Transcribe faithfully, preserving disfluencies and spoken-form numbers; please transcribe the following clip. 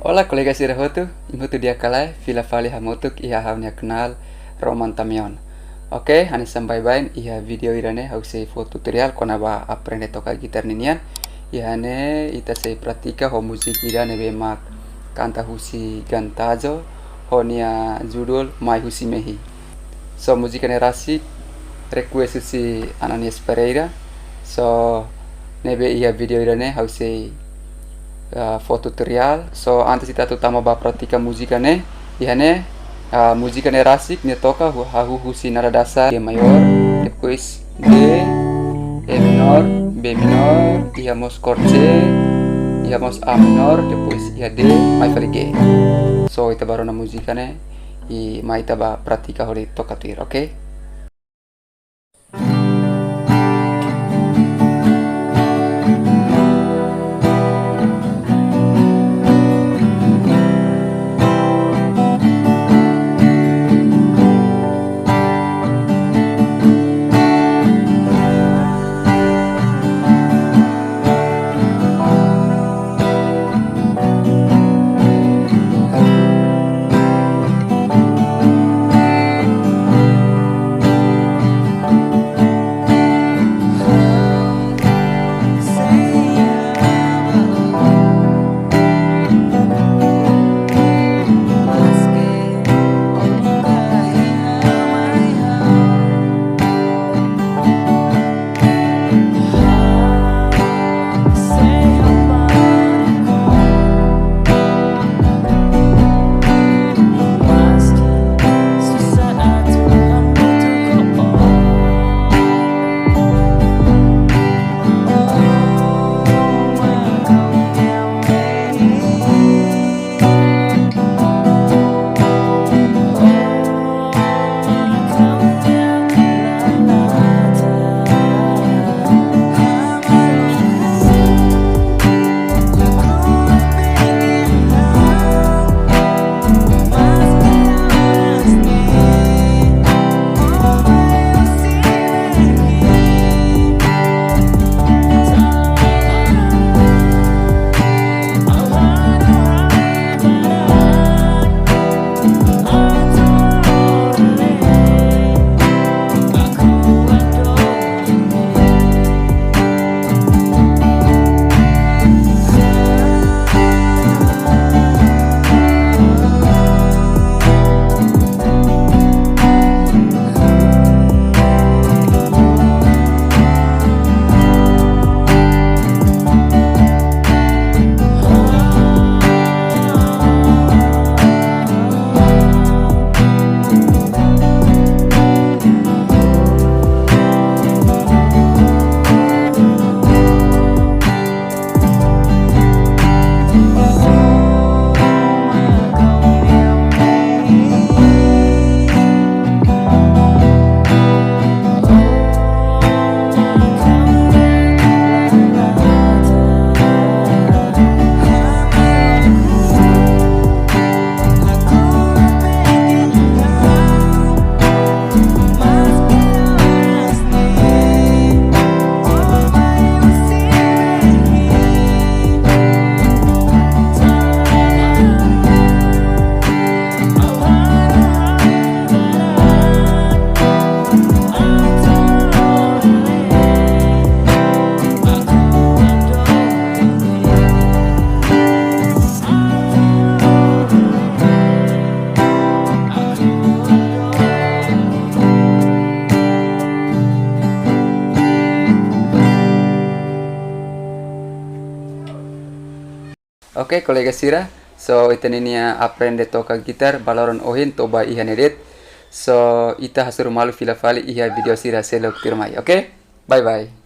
Olá, kolega sira hotu, imi hotu di'ak ka lae, fila fali hamutuk iha ha'u-nia kanál Roman Tamion. Oke, hanesan baibain iha vídeo ida-ne'e ha'u sei fó tutoriál kona-ba aprende toka gitar ninian. Iha ne'e ita sei pratika ho múzika ida ne'ebé mak kanta husi Gantazo, ho nia judul Mai Husi Mehi. So múzika ne'e rasik, request husi Ananias Pereira. So ne'ebé iha vídeo ida-ne'e ha'u sei, ah, fó tutoriál. So antes ita atu tama ba pratika múzika ne'e, iha ne'e, ah, múzika ne'e rasik, nia toka hu-, hahú husi nada dasar D mayor, depois D, E menor, B menor, iha mós kord C, iha mós A menor, depois iha D, mai fali G. So ita bá rona múzika ne'e, i mai ita bá pratika hodi toka tuir, oke? Oke, kolega sira. So, ita-nia aprende toka gitar ba loron ohin to'o ba iha ne'e de'it. So, ita hasoru malu fila fali iha vídeo sira seluk tuirmai, oke? Bye bye.